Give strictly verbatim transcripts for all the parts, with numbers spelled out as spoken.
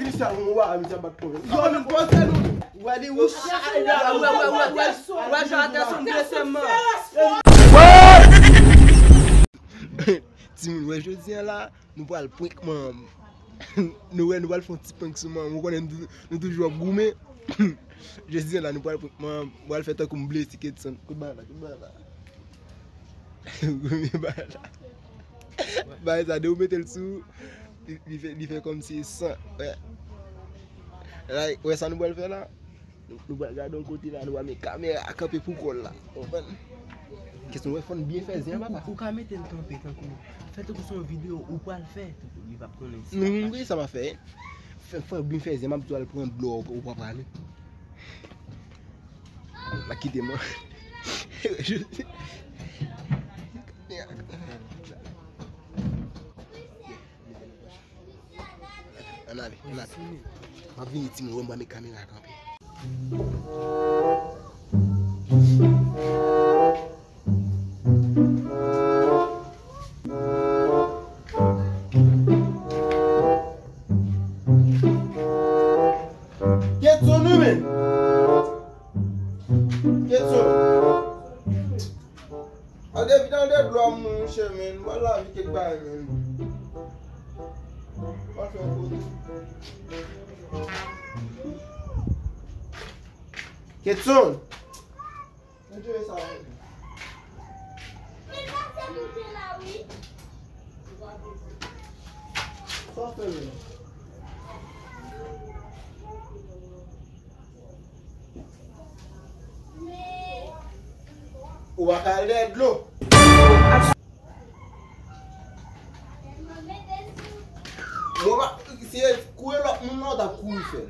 Misye al mwen wè, misye ap bat kò l. Yo, nou poze nou. Wè li wouch. Wè, wè, wè, wè, wè, wè, wè, jan atè sou m blese m. Timoun, wè jodi a la, nou pral prank manman m. Nou wè, nou pral fè yon ti prank sou manman m. Ou konnen nou, nou toujou ap goumen. Jodi a la, nou pral prank manman m. Nou pral fè tankou m blese Ketson. Kout bagay la, kout bagay la. Kout bagay la. Bagay sa, de ou mete l sou, li, li fè, li fè kòmsi e san. Wè. Like, wè sa nou pral fè la? Nou, nou pral gade yon kote la, nou pral met kamera kanpe pou kò l la. Ou konprann? Kesyon, wè, fò n byen fè zen an, papa. Ou ka mete l kanpe tankou, fè tankou se yon videyo ou pral fè, tankou li p ap konnen si l ap mache. Non, sa m ap fè. Fè, fò n byen fè zen an, m ap di w al pran dlo, ou pral prale. L ap kite mwen. Ann ale, ann ale. M ap vini, timoun, wè m ba met kamera a kanpe. Ketson wi, men. Ketson. Al de vidan de dlo a, monchè, men. Mwen lavi kèk bagay, men. Mwen fè yon foto. Ketson. Mwen jere sa. Men pase moute la, wi. Sa w fè menm? Ou pa ka al dèyè dlo. Mwen pa, si e kouri lòt moun nan, w t ap kouri fè l.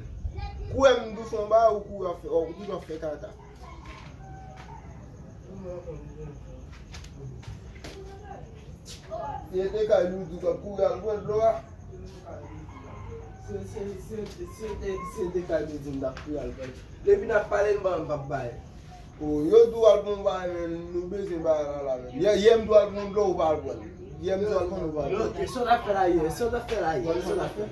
Kouri m tou fè yon bagay, ou kouri ap fè, ou toujou ap fè kaka. Si e te kay Loudou, t ap kouri al pran dlo a. Si, si, si, si e te, si e te kay Loudou, m t ap kouri al pran. Depi n ap pale, m pa, m p ap bay. O, yo di w al pran bagay, men nou bezwen bagay la, la, men. Yè, yè m di w al pran dlo, ou pa al pran. Yè m di w al pran, ou pa al pran. Ok, sa w t ap fè la yè, sa w t ap fè la yè, sa w t ap fè.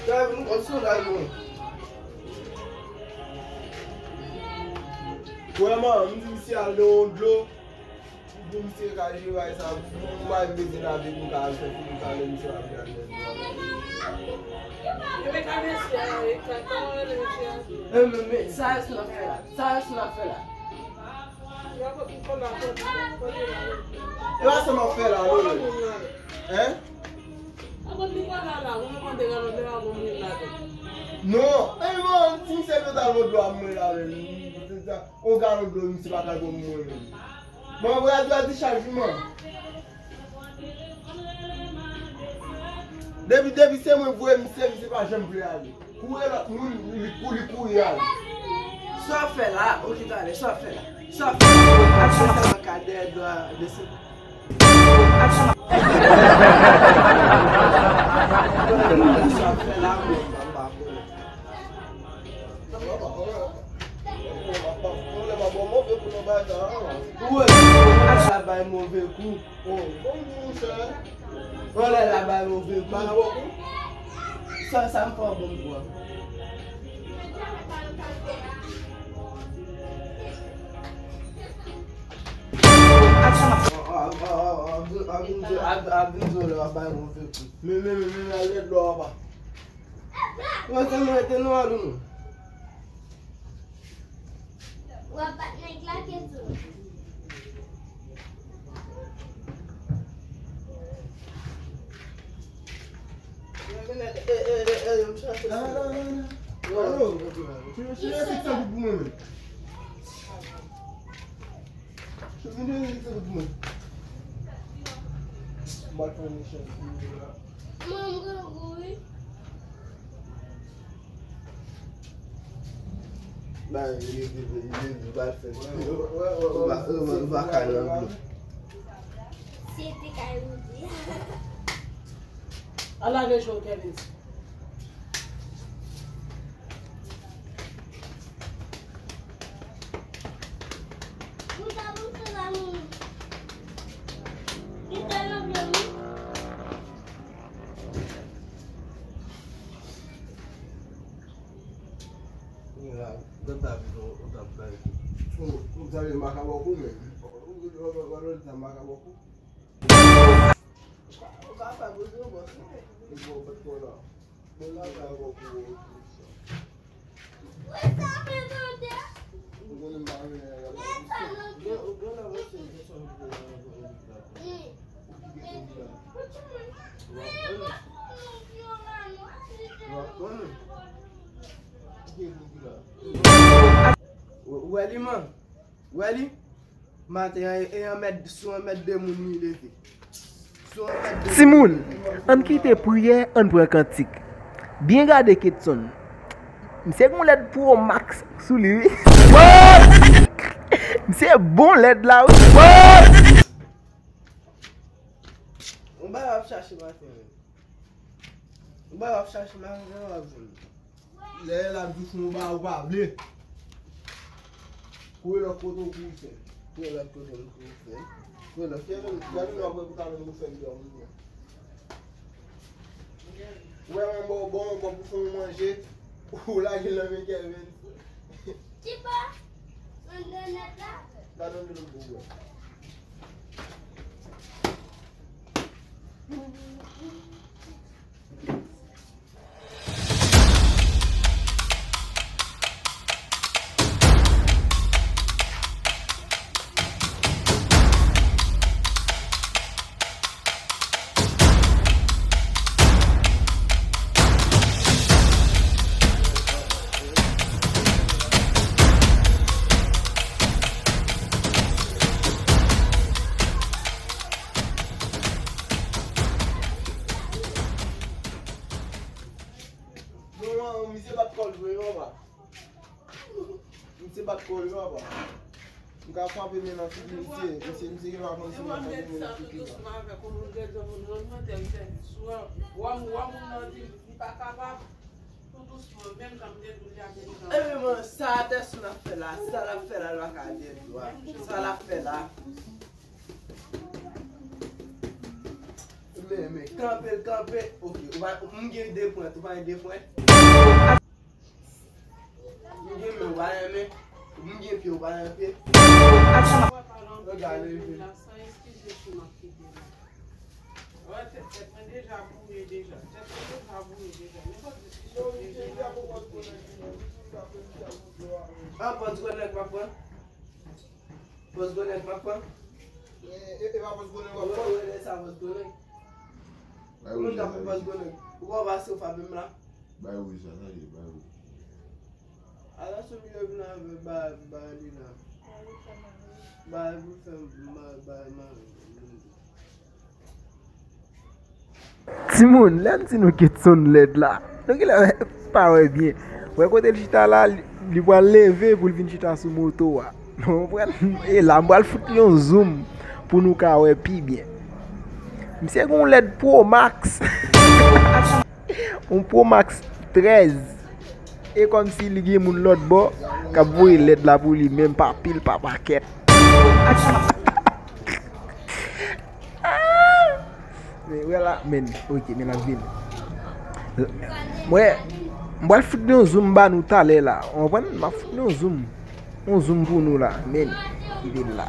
Gade, nou konn sonaj mwen. Vrèman, m di misye al nan yon dlo. Pou misye ka jere bagay sa, pou mwen bezwen lavi pou m ka al fè fini talè misye ap gade. E men ka mesye a, e ka, kòman rele mesye a? E men, men, sa Elson ap fè la? Sa Elson ap fè la? E pa sa m ap fè la, non. Hein? Non, e men, ti misye total vòt dlo a mwen la, men. On galon dlo, misye pa ka ban mwen, men. Mwen, radyo a dichaj, wi, man. Depi, depi se mwen voye misye, misye pa janm vle ale. Kouri lòt moun, li kou-, li kouri ale. Sa w fè la? Ok, talè, sa w fè la? Sa w fè la? Aksyon sa w ka dèyè dlo a, mesye. Aksyon. Sa w fè la, mwen, mwen pa konnen. Ou wè, la bay move kou. Ou wè, la bay move kou. Sa, sa m fè w bon kou a. A vin di w lè w ap bay move kou. Men, men, men, men, al lè dlo a pa. Mwen se mwen te nou alou nou. W ap bat nèg la ke tou. Alo. Cheve, cheve, fix sa pou mwen, men. Cheve, fix sa pou mwen. Mwen, mwen grangou, wi. Ba, li, li, li, li, li ba fè. Ou pa, ou pa, ou pa ka nan dlo. Se te kay Roody. Ala rejwen Kevin. Gad la, gad la, ou t ap bay. Ou, ou t ap bay makabòk ou menm. Ou, ou, ou, ou, ou t ap makabòk ou. Ou pa fè bozo bòs. Ou bon, ou pa t konn la. Bon, la, la, bon, bon, bon. Ou wè li, man? Ou wè li? Maten an, e, e anmèd, sou anmèd de moun li leve. Sou anmèd de moun. Timoun, ann kite priyè, ann pran kantik. Byen gade Ketson. Misye gon lèd Pro Max sou li, wi. Misye bon lèd la, wi. Yon bagay w ap chache maten an. Yon bagay w ap chache maten an, w ap jwenn. Lè l ap di w fè yon bagay ou pa vle. Kouri lòt kote w kouri fè. Kouri lòt kote w kouri fè. Kouri lòt kote w kouri fè. Gade nou apre pou talè nou fè l deyò moun nan. Ou wè manman w ba w yon kòb pou fè yon manje. Ou lage l nan men Kevin. Ki pa? Nan nèt la? Gade yon de lòt bò. Non, non, misye bat kò l vre, non, pa. Misye bat kò l, non, pa. M ka frape men nan figi misye. Misye, misye gen dwa konn si m ap frape men nan figi la. Ebyen, man, sa Tèson ap fè la, sa l ap fè la, l pa ka dèyè dlo a. Sa l ap fè la. Men, men, kanpe, kanpe. Ok, ou pa, m gen de pwent, ou pa gen de pwent. M gen men, ou pa gen men. M gen pye, ou pa gen pye. Gade, ah, pòz grenn nèg m ap pran. Pòz grenn nèg m ap pran. E, e, e pa pòz grenn nèg w ap pran? Ou wè, ou wè lè sa pòz grenn nèg. Ou menm k ap pran pòz grenn nèg. Ou pa pase ou frape m la. Bay wouj la, tande, bay wouj. Ala sou milye vin avè bay, bay li la. Bay pou fè m, bay, bay, bay. Timoun, lè m di nou Ketson lèd la, nou genlè pa wè byen. Wè kote l chita la, li, li pral leve pou l vin chita sou moto a. Nou konprann? E la, m pral fout li yon zoom pou nou ka wè pi byen. Misye gon lèd Pro Max. Yon Pro Max trèz. E kòmsi li gen moun lòt bò k ap voye lèd la pou li, menm pa pil, pa pakèt. Men, wè la, men, ok, men l ap vini. Mwen, m pral fout yon zoom ba nou talè la. Ou konprann? M ap fout yon zoom. Yon zoom pou nou la, men. Kite l la.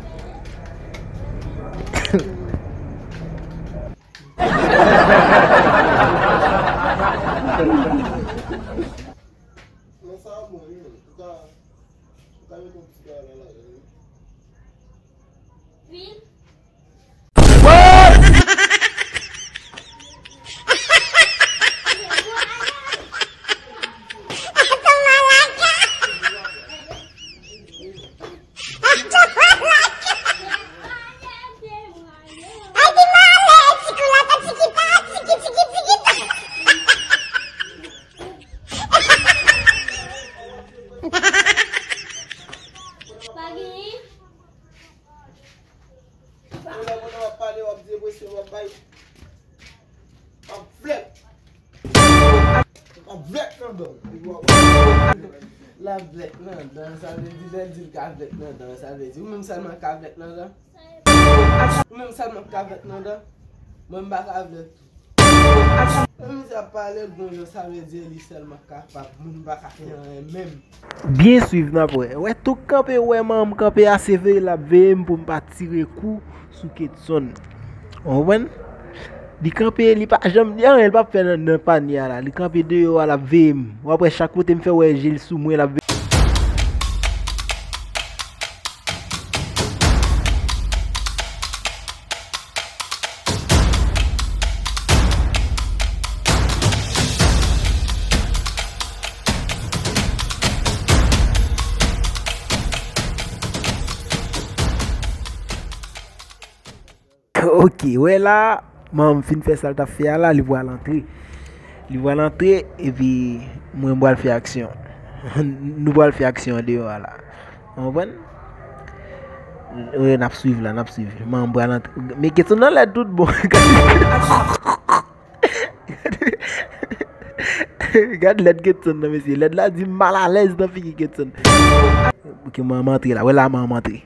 Men sa bon, wi, men. Ou ka, ou ka mete yon ti bagay la ladan, wi. Wi. Pandan, pandan w ap pale, w ap deprese, w ap bay. W ap vlèt. W ap vlèt nan dan. Epi w ap. L ap vlèt nan dan, sa vle di, lè l di l ka vlèt nan dan, sa vle di, ou menm sèlman ka vlèt nan dan? Ou menm sèlman ka vlèt nan dan? Mwen, m pa ka vlèt tou. Lè misye ap pale l gon jan, sa vle di li sèlman kapab, moun pa ka fè anyen menm. Byen swiv n ap wè. Wè tou kanpe, wè manman m kanpe a, se veye l ap veye m pou m pa tire kou sou Ketson. Ou konprann? Li kanpe, li pa janm di anyen, li p ap fè nan, nan panye a la. Li kanpe deyò a, l ap veye m. W ap wè chak kote m fè wè je l sou mwen, l ap veye. Ok, wè la, manman m fin fè sa l t ap fè a la, li pral antre. Li pral antre, epi mwen m pral fè aksyon. Nou pral fè aksyon andeyò a la. Ou konprann? Wi, n ap swiv la, n ap swiv. Manman m pral antre. Men Ketson nan lèd tout bon. Gad lèd Ketson nan, mesye. Lèd la di m malalèz nan figi Ketson. Ok, manman m antre la. Wè la, manman m antre.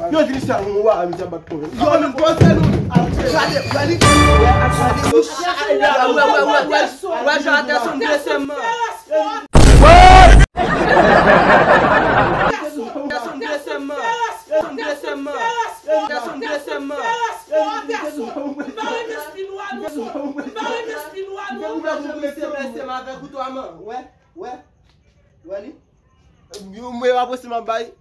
Yo di li sa, mwen wa, misye ap bat kò. Yo, nou kòmse nou. Gade, gade. Wè, wè, wè, wè, wè, wè, jan Anderson blese m. What? Anderson blese m. Anderson blese m. Anderson blese m. Anderson, m pa renmen stil ou a non. M pa renmen stil ou a non. Blese m avèk kouto a man. Wè, wè. Wè li. Yon mwen apre si m ap bay.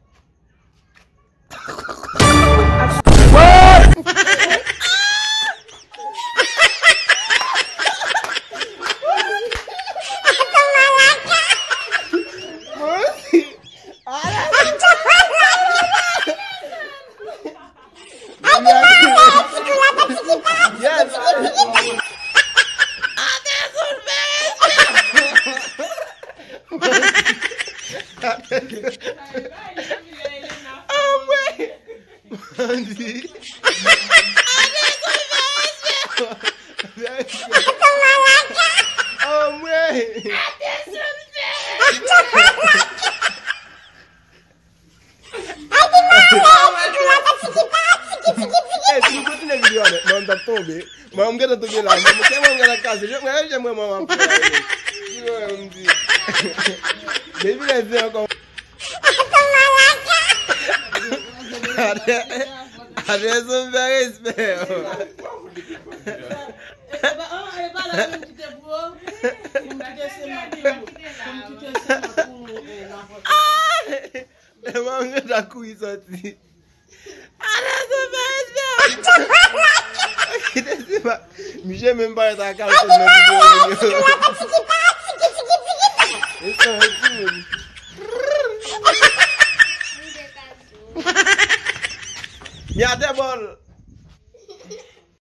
Anmwey! Bandi! Anmwey! Ey, si nou kontinye videyo a nèt, manman m t ap tonbe. Manman m gentan tonbe la. Manman m gentan kase. Jwenn mwen, jwenn mwen, manman m ap fè la. Jwenn mwen, m di. Depi lè se ankò. Adrese m fè respè. E pa, e pa la pou m kite pou ou. Pou m kite se mwen, pou m kite se mwen pou ou, e, nan vòt. E manman m gentan kouri sòti. Adrese m fè respè. Kite se pa. Misye menm parèt ak kalson nan videyo. E sa, e ti moun. Mi atè bòl.